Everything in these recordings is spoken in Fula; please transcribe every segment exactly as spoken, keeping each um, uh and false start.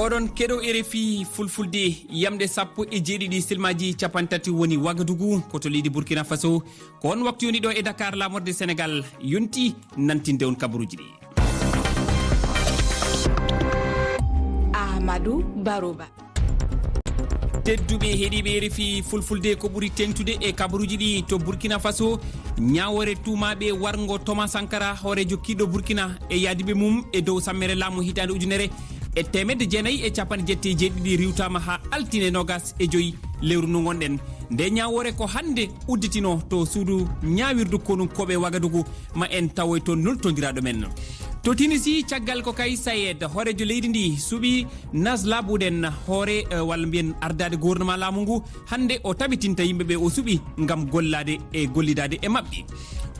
Oɗon keɗo R F I Fulfulde, yamɗe sappo e jeeɗiɗi silmaaji capanɗe tati woni Wagadugu, ko to leydi Burkina Faso. Ko on waktu yoni ɗo e Dakar, laamorde Senegal yonti nantinde on kabaruuji ɗi. Amadou Baroba. Tedduɓe heɗiiɓe R F I Fulfulde, ko ɓuri teeŋtude e kabaruuji ɗi to Burkina Faso, ñaawoore tuumaaɓe warngo Thomas Sankara, hooreejo kiiɗɗo Burkina, e yaadiiɓe mum e dow sammere laamu hitaande ujunere e teemedde jeenayi e capanɗe jeetati e jeeɗiɗi riiwtaama haa altine noogas e joy lewru ndu ngonɗen. Nde ñaawoore ko hannde udditinoo to suudu ñaawirdu konunkooɓe Wagadugu. Ma en tawoy toon nultondiraaɗo men. To Tinisi, caggal ko Kais Saied, hooreejo leydi ndi, suɓi Najla Bouden, hoore, eh, walla mbiyen ardaade gouvernement laamu ngu, hannde o tabitinta yimɓe ɓe o suɓi ngam gollaade e gollidaade e maɓɓe.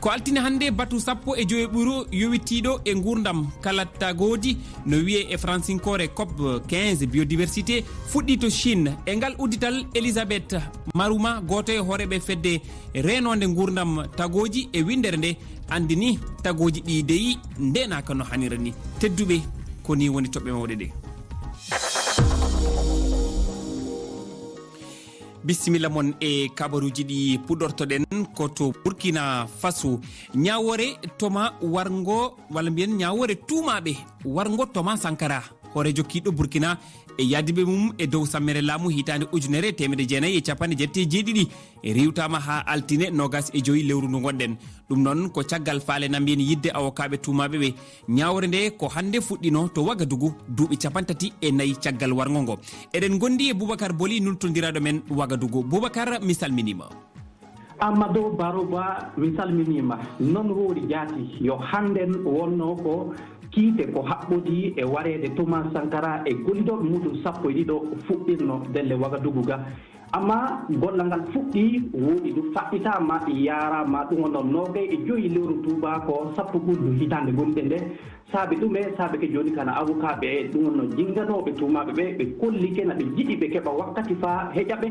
Ko altine hannde, batu sappo e joy ɓuru yowitiiɗo e nguurndam kala tagooji, no wiyee e fransinkoore COP quinze biodiversité, fuɗɗii to Chine. E ngal uddital, Elisabeth Maruma, gooto e hooreeɓe fedde reenoonde nguurndam tagooji e winndere nde, anndini tagooji ɗi dey ndeenaaka no hanira ni. Tedduɓe, ko ni woni toɓɓe mawɗe ɗe. Bisimilla mon e kabaruuji ɗi puɗɗortoɗen ko to Burkina Faso. Ñaawoore toma warngo, walla mbiyen ñaawoore tuumaaɓe warngo Thomas Sankara, hooreejo kiiɗɗo Burkina, e yaadiiɓe mum e dow sammere laamu hitaande ujunere e teemedde jeenayi e capanɗe jeetati e jeeɗiɗi, e riiwtaama haa altine noogas e joy lewru ndu ngonɗen. Ɗum noon ko caggal faale nambiyen yidde awokaaɓe tuumaaɓe ɓe. Ñaawre nde ko hannde fuɗɗino to Wagadugu, duuɓi capanɗe tati e nayi caggal warngo ngo. Eɗen ngondi e Boubacar Boli, nultondiraaɗo men Wagadugu. Boubacar, mi salminiima. Amadou Baroba, mi salminiima. Noon woori jaati, yo hannden wonno ko kiite ko haɓɓodii e wareede Thomas Sankara e gollidooɓe muɗum sappo e ɗiɗo fuɗɗirno ndelle Wagadugu ga. Amma gollal ngal fuɗɗii, wooɗi du faɗɗitaama, yaaraama, ɗum wonno noogay e joyi lewru tuubaako, sappo ɓurndu hitaande ngonɗen nde. Saabe ɗume? Saabe ke jooni kana awokaaɓe, ɗum wonno jinnganooɓe tuumaaɓe ɓe, ɓe kollike na ɓe jiɗi ɓe keɓa wakkati faa heƴa ɓe,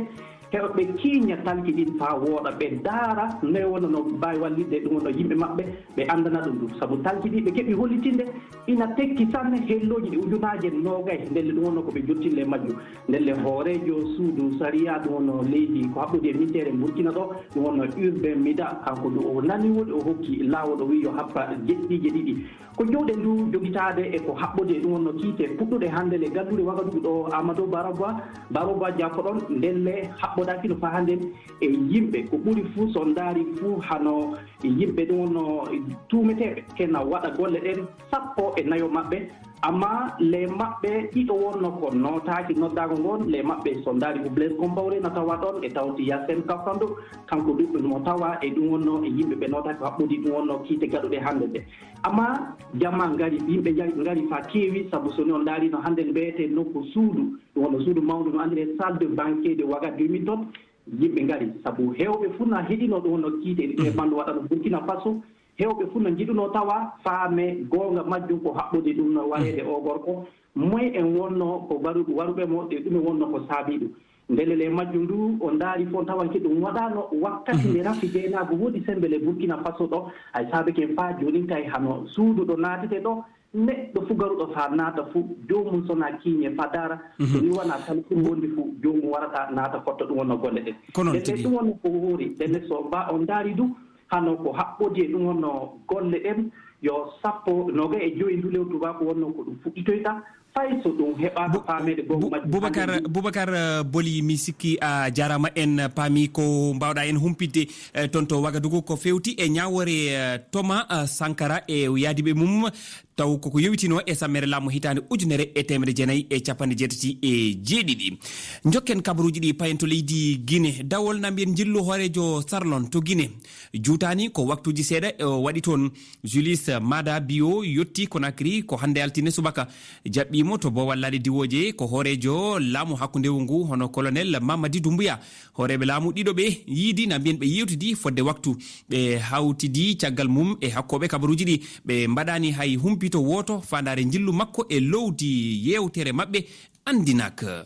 heɓa ɓe kiinya talki ɗin faa wooɗa, ɓe ndaara noy wonno no mbaawi wallitde ɗum wonno yimɓe maɓɓe, ɓe anndana ɗum ɗum. Sabu talki ɗi ɓe keɓi hollitinde ina tekki sanne, hellooji ɗi ujunaaje noogay, ndelle ɗum wonno ko ɓe jottille e majjum. Ndelle hooreejo suudu sariya ɗum wonno leydi ko haɓɓodi e minteere Burkina ɗo, ɗum wonno Urbain Mida, kanko du o nani woni o hokki laawol, o wi'i yo happa jeɗɗiije ɗiɗi. Ko jowɗen du jogitaade e ko haɓɓodi e ɗum wonno kiite puɗɗuɗe hannde le galluure Wagadugu ɗo, Amadou Baroba, Baroba Dia ko ɗon, ndelle haɓɓodaaki no faa hannden e yimɓe. Ko ɓuri fuu so ndaari fuu hano yimɓe ɗum wonno tuumeteeɓe kena waɗa golle ɗen sappo e nayo maɓɓe. Amma le maɓɓe ɗiɗo wonno ko nootaaki noddaango ngon, le maɓɓe so ndaari ko Blaise Compaoré no tawa ɗon, e tawti Yacine Kafando, kanko du no tawa e ɗum wonno e yimɓe ɓe nootaaki ko haɓɓodi ɗum wonno kiite gaɗuɗe hannde ɗe. Amma jama ngari, yimɓe ngari, ngari faa keewi, sabu so ni on ndaari no hannde mbiyetee nokku suudu, ɗum wonno suudu mawndu no anndire salle de banquet de Ouagadougou ton, yimɓe ngari, sabu heewɓe fuu na heɗino ɗum wonno kiite ɗe ɓanndu waɗano Burkina Faso, heewɓe fuu no njiɗunoo tawa faame goonga majjum ko haɓɓodi ɗum no wareede oo gorko. Moy en wonno ko waru-, waruɓe mo, e ɗume wonno ko saabii ɗum? Ndelle le majjum ndu, o ndaari fof tawanke ɗum waɗaano wakkati nde rafi jeenaagu woodi sembe le Burkina Faso ɗo, ay saabe ken faa joonin kay hano suudu ɗo naatete ɗo, neɗɗo fuu garuɗo faa naata fuu, joomum sona kiiñe faa daara, so ni wonaa tan ɗum wondi fuu, joomum warata naata fotto ɗum wonno golle ɗen. Ko noon ndelle tigi. Ɗum wonno ko woori, ndelle so ba on ndaari du, hano ko haɓɓodi e ɗum wonno golle ɗen, yo sappo noogay e joyi ndu lewru tubaako wonno ko ɗum fuɗɗitoyta, fay so ɗum heɓaaka Bu-, faameede goo Bu-, majjum Boubacar, hannde. Boubacar, eh, Boli, mi sikki a jaaraama, en paami ko mbaawɗaa en humpitde, eh, toon to Wagadugu ko feewti e ñaawoore, eh, Thomas, eh, Sankara e yaadiiɓe mum, taw koko yowitinoo e sammere laamu hitaande ujunere e teemedde jeenayi e capanɗe jeetati e jeeɗiɗi. Njokken kabaruuji ɗi, payen to leydi Gine. Dawol na mbiyen njillu hooreejo Sarlon to Gine. Juutaani ko waktuuji seeɗa o waɗi toon. Julius Maada Bio yotti Conakry ko hannde altine subaka. Jaɓɓiimo to boowal laaɗe diwooje ko hooreejo laamu hakkundewu ngu, hono Colonel Mamadi Doumbouya. Hooreeɓe laamu ɗiɗo ɓe yiidi na mbiyen ɓe yewtidi fodde waktu. Ɓe hawtidi caggal mum e hakkooɓe kabaruuji ɗi. Ɓe mbaɗaani hay humpito wooto faandaare njillu makko e loowdi yeewtere maɓɓe anndinaaka.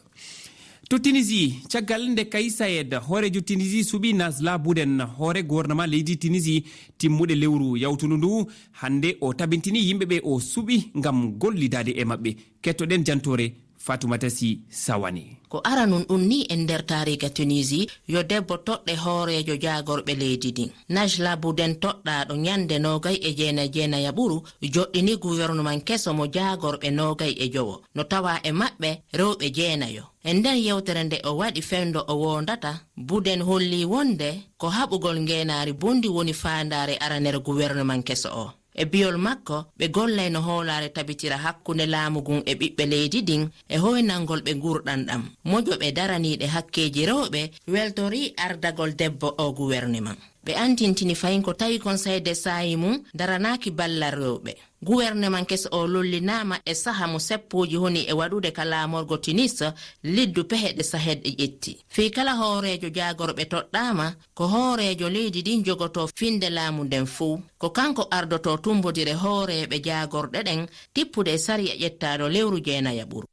To Tunisie, caggal nde Kais Saied, hooreejo Tunisie, suɓi Najla Bouden, hoore gouvernement leydi Tunisie, timmuɗe lewru yawtundu ndu, hannde o tabintini yimɓe ɓe o suɓi ngam gollidaade e maɓɓe. Kettoɗen jantoore Fatoumata Sy Sawane. Ko aranun ɗun nii e nder taariika Tunisie, yo debbo toɗɗe hooreejo jaagorɓe leydi ndin. Najla Bouden toɗɗaaɗo ñannde noogay e jeenay jeenayaɓuru joɗɗini guwernuman keso mo jaagorɓe noogay e jowo, no tawaa e maɓɓe rewɓe jeenayo. E nden yewtere nde o waɗi fewndo o woondata, Bouden hollii wonde ko haɓugol ngeenaari bonndi woni faandaare aranere guwernuman keso o. E bi'ol makko, ɓe gollayno hoolaare tabitira hakkunde laamu ngun e ɓiɓɓe leydi ndin e hoynangol ɓe ngurɗan ɗam moƴo ɓe daraniiɗe hakkeeji rewɓe weltorii ardagol debbo o guwerneman. Ɓe anndintini fahin ko tawi Conseil d'État mun daranaaki ballal rewɓe. Guwerneman keso o lollinaama e saha mo seppooji honi e waɗude ka laamorgo Tunis liddu pehe ɗe Sahel ɗe ƴetti. Fii kala hooreejo jaagorɓe toɗɗaama, ko hooreejo leydi ndin jogotoo finnde laamu nden fow. Ko kanko ardotoo tumbodire hooreeɓe jaagorɗe ɗen tippude e sariya ƴettaaɗo lewru jeenayaɓuru.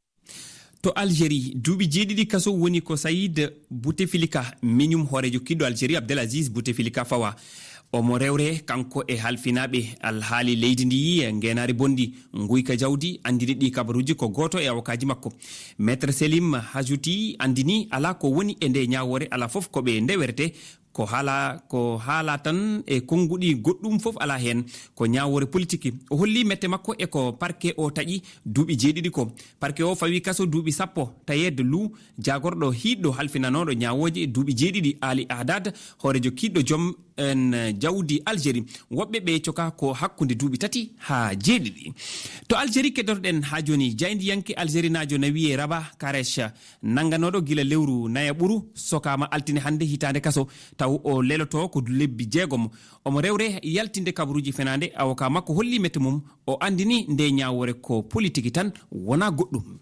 To Algérie, duuɓi jeeɗiɗi kaso woni ko Saïd Bouteflika, miñum hooreejo kiɗɗo Algérie Abdelaziz Bouteflika fawa. Omo rewre kanko e halfinaaɓe alhaali leydi ndi, ngeenaari bonndi, nguyka jawdi, anndini ɗi kabaruuji ko gooto e awokaaji makko. Maître Selim Hajouti anndini alaa ko woni e nde ñaawoore, alaa fof ko ɓe ndewerte, ko haala, ko haala tan e konnguɗi, goɗɗum fof alaa heen, ko ñaawoore politiki. O holli mette makko e ko parquet o taƴi duuɓi jeeɗiɗi ko. Parquet o fawi kaso duuɓi sappo. Tayed Lou, jaagorɗo hiiɗɗo halfinanooɗo ñaawooje duuɓi jeeɗiɗi, Ali Haddad, hooreejo kiiɗɗo joom en jawdi Algérie. Woɓɓe ɓe coka ko hakkunde duuɓi tati haa jeeɗiɗi. To Algérie keddotoɗen haa jooni, jaayndiyanke Algérie naajo na wiyee Rabat Karesh, nannganooɗo gila lewru nayaɓuru, sokaama altine hannde hitaande kaso, taw o leloto ko lebbi jeegom. Omo rewre yaltinde kabaruuji fenaande, awoka makko holli mette mum, o anndini nde ñaawoore ko politiki tan, wonaa goɗɗum.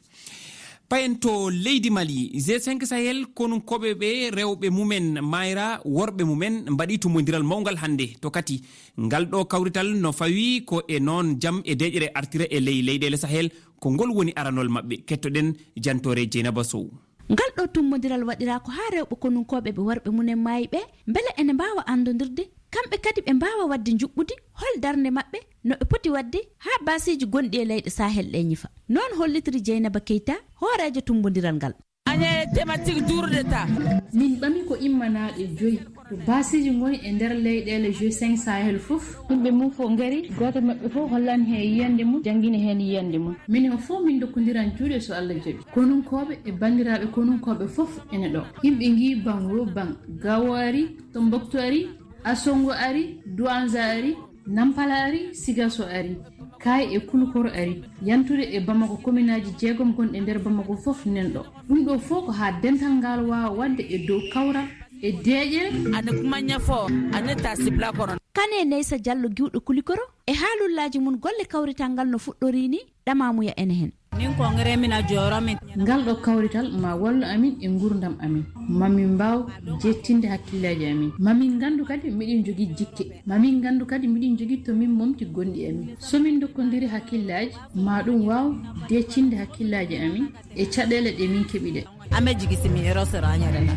Payen to leydi Mali, G cinq Sahel, konunkooɓe ɓe rewɓe mumen mayra, worɓe mumen mbaɗi tummbondiral mawngal hannde to Kati. Ngal ɗo kawrital no fawi ko e noon jam e deeƴre artira e ley leyɗeele Sahel, ko ngol woni aranol maɓɓe. Kettoɗen jantoore Jeynaba Sow. Ngal ɗo tummbondiral waɗiraa ko haa rewɓe konunkooɓe ɓe worɓe mumen maayi ɓe, mbele ene mbaawa anndondirde, kamɓe kadi ɓe mbaawa waɗde njuɓɓudi hol darnde maɓɓe no ɓe poti waɗde haa baasiiji gonɗi e leyɗe Sahel ɗe ñifa. Noon hollitiri Jeynaba Keita, hooreejo tummbondiral ngal. Ane thématique duurɗe ta. Min ɓami ko immanaaɗe joyi to baasiiji ngoni e nder leyɗeele G cinq Sahel fof. Yimɓe mum fof ngari, gooto e maɓɓe fof hollani heen yiyannde mum, janngini heen yiyannde mum. Minen fof min ndokkondiran juuɗe so Allah jaɓi. Konunkooɓe e banndiraaɓe konunkooɓe fof ene ɗo. Yimɓe ngi Bango, Bang, Gao ari, Tombouctou ari, Assongo ari, Douanza ari, Nampala ari, Sigasso ari, Kayes e Koulikoro ari, yantude e Bamako kominaaji jeegom gonɗi e nder Bamako fof nen ɗo. Ɗum ɗo fof ko haa dental ngal waawa waɗde e dow kawral e deeƴere. Ane kuma ñafo, ane ta sibla kono. Kane Neysa Jallo giwɗo Koulikoro e haalullaaji mum golle kawrital ngal no fuɗɗorii ni, ɗamaamuya ene heen. Min ko ngere mina jooro min. Ngal ɗo kawrital ma wallu amin e nguurndam amin. Ma min mbaaw jettinde hakkillaaji amin. Ma min nganndu kadi miɗen njogii jikke. Ma min nganndu kadi miɗen njogii to min momti gonɗi amin. So min ndokkondiri hakkillaaji, ma ɗum waaw deccinde hakkillaaji amin e caɗeele ɗe min keɓi ɗe. Ame jigi si mi ero sera ñere na.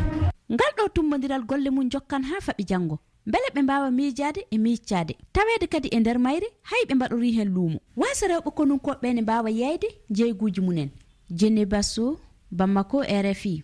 Ngal ɗo tummbondiral golle mum jokkan haa faɓi janngo. Mbele ɓe mbaawa miijaade e miijtaade, taweede kadi e nder mayre, hay ɓe mbaɗorii heen luumo. Waasa rewɓe konunkooɓe ɓe ne mbaawa yeeyde njeeyguuji mum en. Jeynaba Sow, Bamako, R F I.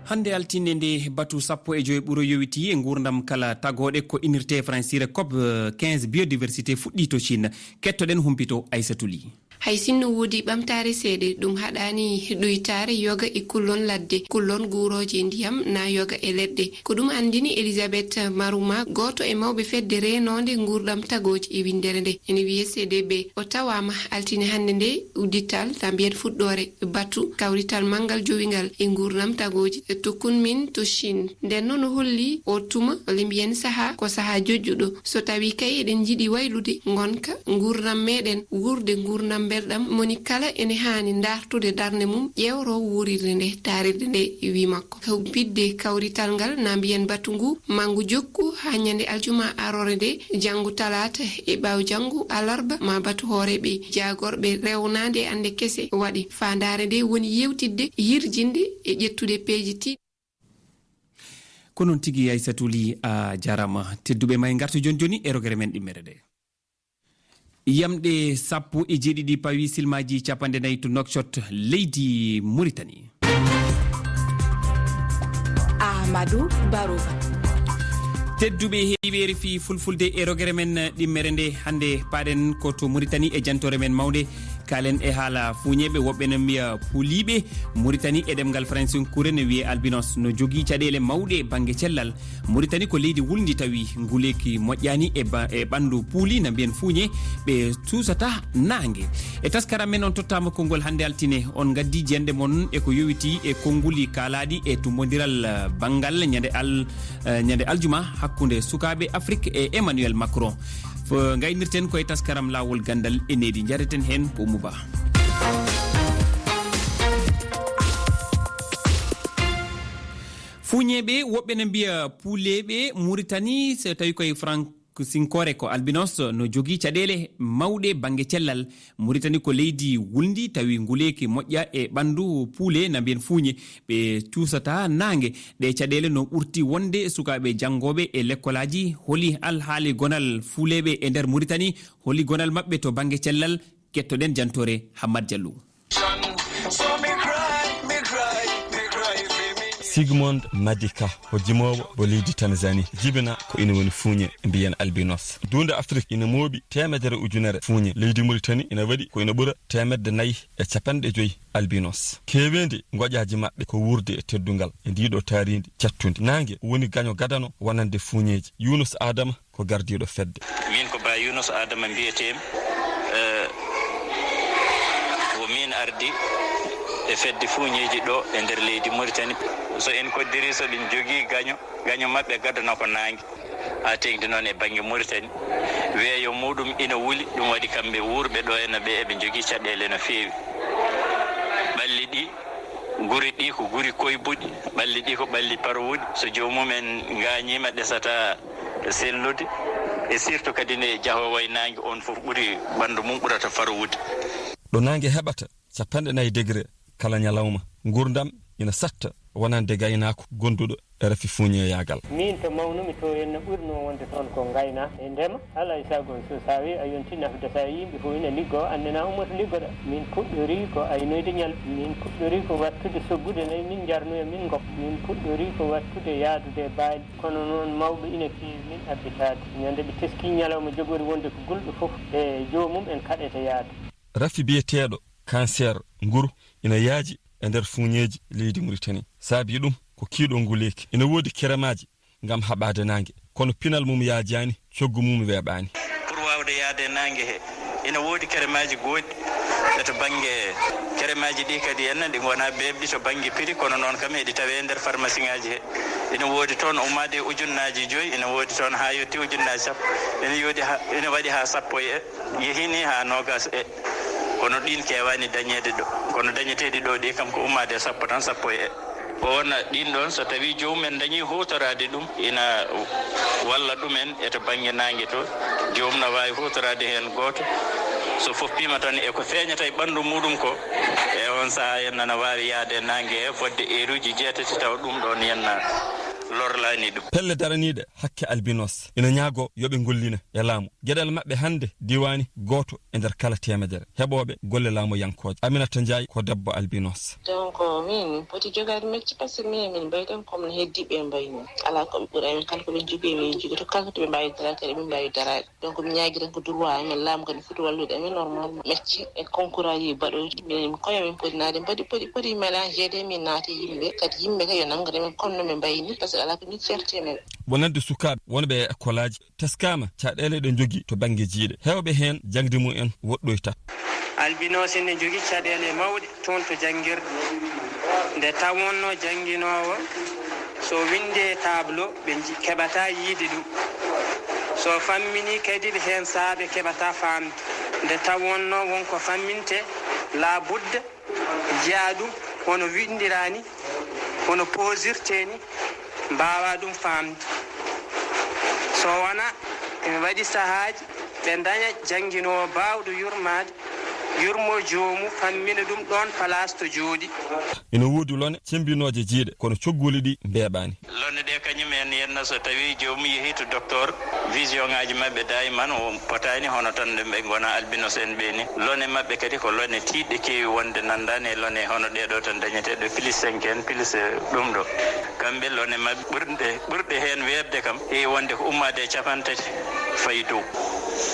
Hannde altine nde, batu sappo e joy ɓuro yowitii e nguurndam kala tagooɗe ko inirte Fransire COP quinze biodiversité fuɗɗii to Chine. Kettoɗen humpito Aysatu Ly. Hay sinno woodi ɓamtaare seeɗa, ɗum haɗaani ɗuytaare yoga e kullon ladde, kullon guurooje ndiyam naa yoga e leɗɗe. Ko ɗum anndini Elizabeth Maruma, gooto e mawɓe fedde reenoonde nguurɗam tagooji e winndere nde, ene wiyee C D B. O tawaama altine hannde nde uddital, taa mbiyen fuɗɗoore batu kawrital manngal jowi ngal e nguurɗam tagooji to Kunming to Chine. Nden noon o holli oo tuma, walla mbiyen sahaa, ko sahaa jojjuɗo. So tawii kay eɗen njiɗi waylude ngonka nguurndam meeɗen, wuurde nguurndam mbelɗam, moni kala ene haani ndaartude darnde mum, ƴeewro wuurirde nde, taarirde nde, wi makko. Humpitde kawrital ngal, naa mbiyen batu ngu, ma ngu jokku haa ñande aljuma aroore nde, janngo talaata e ɓaawo janngo alarba, ma batu hooreeɓe jaagorɓe rewnaande e annde kese waɗe. Faandaare nde woni yeewtidde, yirjinde e ƴettude peeje tiiɗɗe. Ko noon tigi, Aysatu Ly, a jaaraama. Tedduɓe, ma en ngartu jooni jooni e rogere men ɗimmere nde. Yamɗe sappo e jeeɗiɗi pawi silmaaji capanɗe nayi to Nouakchott, leydi Mauritanie. Amadou Baro. Tedduɓe heɗiiɓe R F I Fulfulde e rogere men ɗimmere nde hannde, paaɗen ko to Mauritanie e jantoore men mawnde. Kaalen e haala fuuñeeɓe, woɓɓe ene mbiya puuliiɓe. Mauritanie e ɗemngal faransinkoore ne wiyee albinos, no jogii caɗeele mawɗe bannge cellal. Mauritanie ko leydi wulndi tawi nguleeki moƴƴaani e ba-, e ɓanndu puuli, na mbiyen fuuñe, ɓe cuusata naange. E taskaram men on tottaama konngol hannde altine, on ngaddi jeenɗe mon e ko yowitii e konnguli kaalaaɗi e tummbondiral, eh, banngal ñande al-, eh, ñande aljuma hakkunde sukaaɓe Afrik e Emmanuel Macron. F-, ngaynirten ko e taskaram laawol ganndal e needi, njareten heen ko Umu Ba. Fuuñeeɓe, woɓɓe ne mbiya puuleeɓe, Mauritanie, so tawi koye franc-, sinkoore ko albinos, no jogii caɗeele mawɗe bannge cellal. Mauritanie ko leydi wulndi, tawi nguleeki moƴƴa e ɓanndu puule, na mbiyen fuuñe, ɓe cuusata naange. Ɗee caɗeele no ɓurti wonde e sukaaɓe janngooɓe e lekkolaaji. Holi alhaali gonal fuuleeɓe e nder Mauritanie? Holi gonal maɓɓe to bannge cellal? Kettoɗen jantoore Hammad Diallo. Sigmond Madika ko jimoowo mo leydi Tanzanie, jibina ko ina woni fuuñe, mbiyen albinos. Duunde Afrik ina mooɓi teemedere ujunere fuuñe. Leydi Mauritanie ina waɗi ko ina ɓura teemedde nayi e capanɗe joyi albinos. Keeweendi ngoƴaaji maɓɓe ko wuurde e teddungal e ndiiɗo taariindi cattundi. Naange woni gaño gadano wonande fuuñeeji. Yunus Adama ko gardiiɗo fedde. Min ko Ba Yunus Adama mbiyeteemi. Eh, ko min ardi e fedde fuuñeeji ɗo e nder leydi Mauritanie. So en koddiri, so ɓe njogii gaño, gaño maɓɓe gadano ko naange. Haa teeŋti noon e bannge Mauritanie, weeyo muuɗum ina wuli, ɗum waɗi kamɓe wuurɓe ɗo ena ɓe eɓe njogii caɗeele no feewi. Ɓalli ɗi, guri ɗi ko guri koybuɗi, ɓalli ɗi ko ɓalli parwuɗi. So joomum en ngaañiima, ɗesata sellude, e surtout kadi nde jahoowo e naange, on fof ɓuri, ɓanndu mum ɓurata farwude. Ɗo naange heɓata capanɗe nayi degré kala ñalawma, nguurndam ina satta wonande gaynaako gonduɗo e rafi fuuñeeyaagal. Miin to mawnumi to, en no ɓurnoo wonde toon ko ngayna e ndema. Alaa e sago so, so a wi a yonti nafde, so a yii yimɓe fof ina liggoo, annde na ummoto liggoɗa. Min puɗɗorii ko aynoyde ñal, min puɗɗorii ko wattude soggude nayi, min njarnoya, min ngoppa. Min puɗɗorii ko wattude yaadude e baali. Kono noon mawɓe ina keewi min abbitaade. Ñande ɓe teskii ñalawma jogori wonde ko gulɗo fof e joomum en kaɗete yaade. Rafi biyeteeɗo cancer nguru ina yaaji e nder fuuñeeji leydi Mauritanie. Saabii ɗum ko kiiɗo nguleeki. Ina woodi keremaaji ngam haɓaade naange, kono pinal mum yaajaani, coggu mum weeɓaani. Pour waawde yahde e naange he, ina woodi keremaaji gooɗɗi e to bannge, keremaaji ɗi kadi en ɗi ngonaa beeɓɗi to bannge prix, kono noon kam eɗi tawee e nder farmasiŋaaji he. Ina woodi toon ummaade e ujunnaaji joyi, ina woodi toon haa yotti ujunnaaji sappo, ina yooɗi ha, ina waɗi haa sappo e, yehii ni haa noogaas e. Kono ɗiin keewaani dañeede ɗo. Kono dañeteeɗi ɗo ɗi kam ko ummaade e sappo tan, sappo e. Ko wona ɗiin ɗoon, so tawii joomum en dañii huutoraade ɗum, ina walla ɗum en e to bannge naange to. Joomum na waawi huutoraade heen gooto. So foppiima tan e ko feeñata e ɓanndu muuɗum ko, e oon sahaa en nana waawi yahde e naange he fodde eeruuji jeetati, tawa ɗum ɗoon yenna lorlaani ɗum. Pelle daraniiɗe hakke albinos ina ñaagoo yo ɓe ngollina e laamu. Geɗal maɓɓe hannde diwaani gooto e nder kala teemedere heɓooɓe golle laamuyankooje. Aminata Njaay ko debbo albinos. Donc, min, min poti jogaade mecce, par ce que minen, min mbaydan comme no heddiiɓe mbayni. Alaa ko ɓe ɓura, min kala ko ɓe njogii, min njogoto, kala to ɓe mbaawi daraade, kadi min mbaawi daraade. Donc, mi ñaagiran ko droit amen, laamu kadi foti wallude amen normalement. Mecce e concours aji baɗooji, minen koye amen poti naade, mbaɗi, poti, poti mélanger de, min naati yimɓe, kadi yimɓe kadi yo nanngu amen comme no ɓe mbayni, par ce que alaa ko min fierté men. Wonande sukaaɓe wonɓe e ekkolaaji, teskaama caɗeele ɗe njogii to bannge jiyɗe. Heewɓe heen jaŋde mum en woɗɗoyta. Albinos ene njogii caɗeele mawɗe toon to janngirde. Nde tawonnoo jannginoowo, so winndi e tableau, ɓe nji-, keɓataa yiyde ɗum. So famminii kadi, ɓe heen sahaa ɓe keɓataa faamde. Nde tawonnoo won ko fammintee, laabudda, njiyaa ɗum hono wiɗndiraa ni, hono posirtee ni, mbaawaa ɗum faamde. So wonaa, ene waɗi sahaaji ɓe ndaña jannginoowo baawɗo yurmaade, Yurmo joomu, fammina ɗum ɗoon palaas to jooɗi. Ina woodi lone cemmbinooje jiyɗe, kono cogguuli ɗi mbeeɓaani. Lone ɗe kañum en yenna so tawi joomum yehi to docteur, vision ngaji maɓɓe daiman o potaani hono tan ɓe ngona albinos en ɓe ni. Lone maɓɓe kadi ko lone tiiɗɗe keewi wonde nanndaani e lone hono ɗeɗo tan dañeteɗo plus cinq en plus, eh, ɗum ɗo. Kamɓe lone maɓɓe ɓurɗe, ɓurɗe heen weeɓde kam heewi wonde ko ummaade e capanɗe tati fayi dow.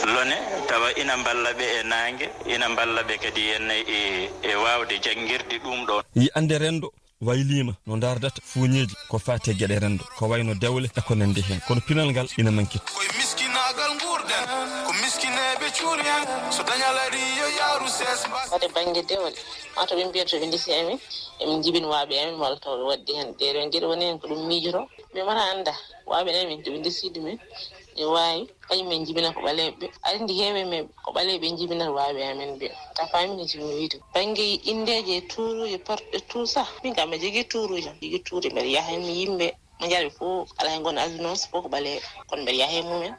Lone tawa ina mballa ɓe e naange, ina mballa ɓe kadi heen e, e waawde janngirde ɗum ɗoon. Yiyannde renndo wayliima no ndaardata fuuñeeji ko faati e geɗe renndo, ko wayno dewle e ko nanndi heen. Kono pinal ngal ina mankita. Koye miskinaagal nguurɗen, ko miskineeɓe cuuri heen, so dañal arii yo yaaru sees mbaas. Waɗde bannge dewle, maa to ɓe mbiyata to ɓe ndesi amen, emin njibina waaɓe amen, walla taw ɓe waɗdi heen. Ɗee ɗoon geɗe woni heen ko ɗum miijotoo. Ɓe mbaɗa annda, waaɓe amen to ɓe ndesi ɗumen, ɓe waawi, kañum en njibina ko ɓaleeɓe ɓe. Aɗa anndi heewɓe men ko ɓaleeɓe njibinata waaɓe amen ɓe. A faami ko njibmi wiyde? Bannge inndeeje e tuuruuje, porte et tout ça. Min kam, mi jogii tuuruuje, mi jogii tuuruuje, mbeɗa yaha heen, mi yimɓe mo njaɗi fof, alaa heen ngon albinos, fof ko ɓaleeɓe. Kono mbeɗa yaha e mumen.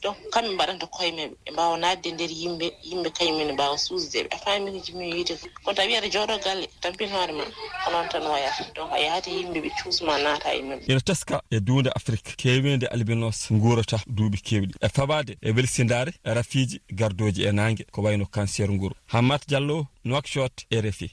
Donc, kamɓe mbaɗanta koye maɓɓe, ɓe mbaawa naatde nder yimɓe, yimɓe kañum en mbaawa suusde ɓe. A faami ko njibmi wiyde? Kono tawi aɗa jooɗo galle, tampin hoore ma, ko noon tan wayata. Donc, a yahata e yimɓe, ɓe cuusma, naata e maɓɓe. Ina teska e duunde Afrik, keewende albinos nguurata duuɓi keewɗi. E fawaade e welsindaare rafiiji gardooji e naange, ko wayno cancer nguru. Hammat Diallo, Nouakchott, R F I.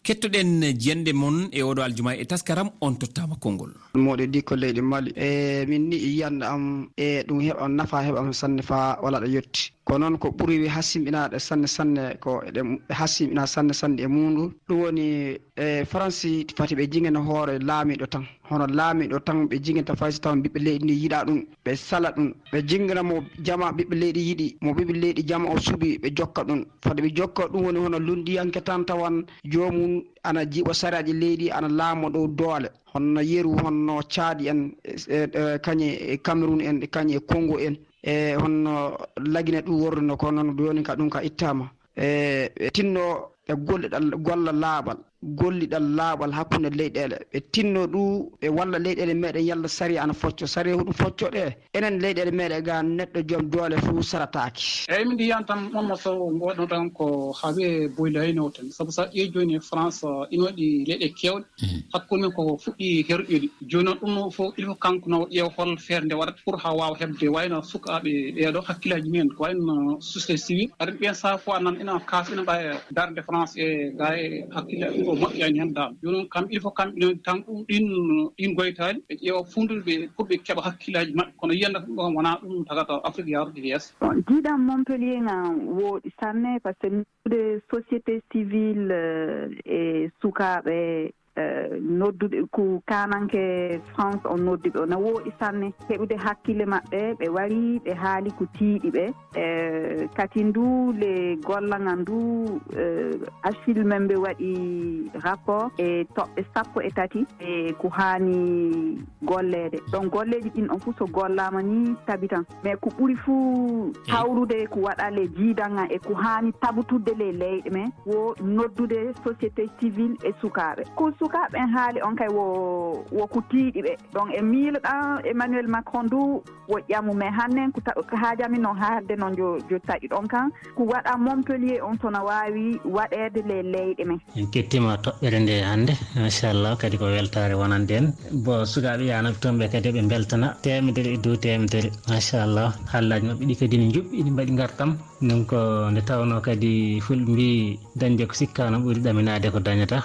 Kettoɗen jiyannde mon e oɗo aljuma e taskaram on tottaama konngol. Moɗo di ko leydi Mali. E min ni yiyannde am e ɗum heɓa nafa, heɓa am sanne fa wala ɗo yetti. Ko noon ko ɓuri wi hasimɓinaɗe sanne sanne ko eɗe hasimɓina sanne sanne e mundu. Ɗum woni e Faransi fati ɓe jingana hoore laamiɗo tan. Hono laamiɗo tan ɓe jingata fay so taw ɓiɓɓe leydi ndi yiɗa ɗum. Ɓe sala ɗum. Ɓe jingana mo jama ɓiɓɓe leydi yiɗi, mo ɓiɓɓe leydi jama o suɓi, ɓe jokka ɗum. Fade ɓe jokka ɗum woni hono lundiyanke tan tawan joomum ana jiiɓa sariyaaji leydi, ana laamo dow doole. Honno yeru, honno Caadi en, e, e, e, kañe e Cameroun en, e kañe e Congo en. E honno Lagine ɗum worruno ko noon, jooni ka ɗum ka ittaama. E, ɓe tinno ɓe golliɗal, golla laaɓal, golliɗal laaɓal hakkunde leyɗeele. Ɓe tinno ɗum ɓe walla leyɗeele meɗen yalla sariya ana focco. Sariya huɗum focco ɗe. Enen leyɗeele meɗen ga neɗɗo joom doole fuu sarataaki. Eyyi, min mbiyan tan Mamma Sow, ngoɗo tan ko haaɓe boylayno tan. Sabu sa ƴeewi jooni e France, ina waɗi leyɗe keewɗe. Mhm. Hakkunde men ko fuɗɗi herƴude. Jooni noon ɗum fof, il faut kanko no ƴeewa hol feere nde waɗata pour haa waawa heɓde wayno sukaaɓe ɓeeɗo hakkillaaji mumen, ko wayno société civile. Aɗa ɓen sahaa fof a nan ina kaas ina mbawi darde France e ga e hakkillaaji ɗum o moƴƴani heen dal. Jooni noon kam il faut kamɓe noon tan ɗum ɗin, ɗin goytaali ɓe ƴeewa fundude ɓe pour ɓe keɓa hakkillaaji maɓɓe. Kono yiyannde ɗum ɗo wonaa ɗum tagata Afrique yaarude yeeso. Bon, jiiɗam Montpellier na wooɗi sanne, par ce que noddude société civile, euh, e sukaaɓe, euh, noddude ko kananke France on nodduɓe, o na wooɗi sanne. Heɓude hakkille maɓɓe, ɓe wari, ɓe haali ko tiiɗi ɓe. Euh, kati ndu le golla ngan ndu, euh, Achille men ɓe waɗi rapport e toɓɓe sappo e tati e ko haani golleede. Donc golleeji ɗin on fof so gollaama ni tabitan. Mais ko ɓuri fuu hawrude ko waɗa le jiidan ngan e ko haani tabutudde le leyɗe men wo noddude société civile e sukaaɓe. Ko sukaaɓe en haali on kay wo, wo ko tiiɗi ɓe. Donc e miiloɗan Emmanuel Macron du wo ƴamu, mais hannen ko ta-, ko haajami noon haalde noon jo, jo taƴuɗon kan. Ko waɗa Montpellier on so na waawi waɗeede le leyɗe men. En kettima toɓɓere nde hannde, machallah, kadi ko weltaare wonande en. Bo sukaaɓe yanoɓe toon ɓe kadi ɓe mbeltana teemedere e dow teemedere, machallah. Hallaaji maɓɓe ɗi kadi ne njuɓɓi, ɗi mbaɗi ngartam. Donc nde tawnoo kadi fulɓe mbi dañde ko sikkaano ɓuri ɗaminaade ko dañata.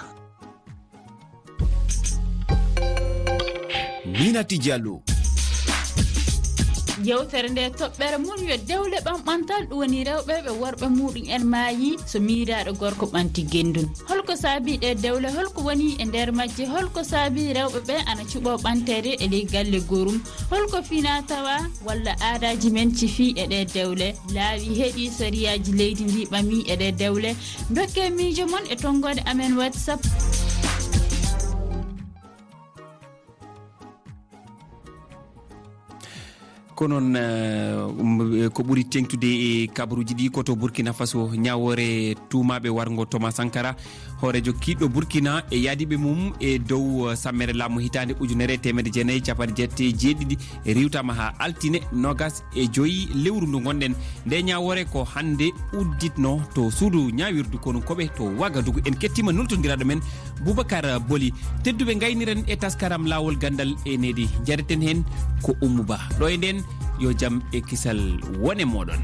Minati Diallo. Yewtere nde toɓɓere mum yo dewle ɓamɓantal, ɗum woni rewɓe ɓe worɓe muɗum en maayi so miiraaɗo gorko ɓanti gendun. Holko saabi ɗe dewle, holko woni e nder majje, holko saabi rewɓe ɓe ana cuɓoo ɓanteede e ley galle goorum, holko fina tawa walla aadaaji men cifi e ɗe dewle, laawi heɗi sariyaaji leydi ndi ɓami e ɗe dewle. Dokke miijo mon e tonngode amen WhatsApp. Ko noon, eh, um, eh, ko ɓuri teeŋtude e kabaruuji ɗi ko to Burkina Faso, ñaawoore tuumaaɓe warngo Thomas Sankara, hooreejo kiiɗɗo Burkina e yaadiiɓe mum e dow, eh, sammere laamu hitaande ujunere e teemedde jeenayi e cappanɗe jeetati e jeeɗiɗi riiwtaama haa altine noogas e joyi lewru ndu ngonɗen. Nde ñaawoore ko hannde udditno to suudu ñaawirdu konu koɓe to Wagadugu. En kettiima nultondiraaɗo men Boubacar Boli. Tedduɓe, ngayniren e taskaram Laawol Ganndal e Needi. Njareten heen ko Ummu Ba. Ɗo e ndeen, yo jam e kisal wone mooɗon.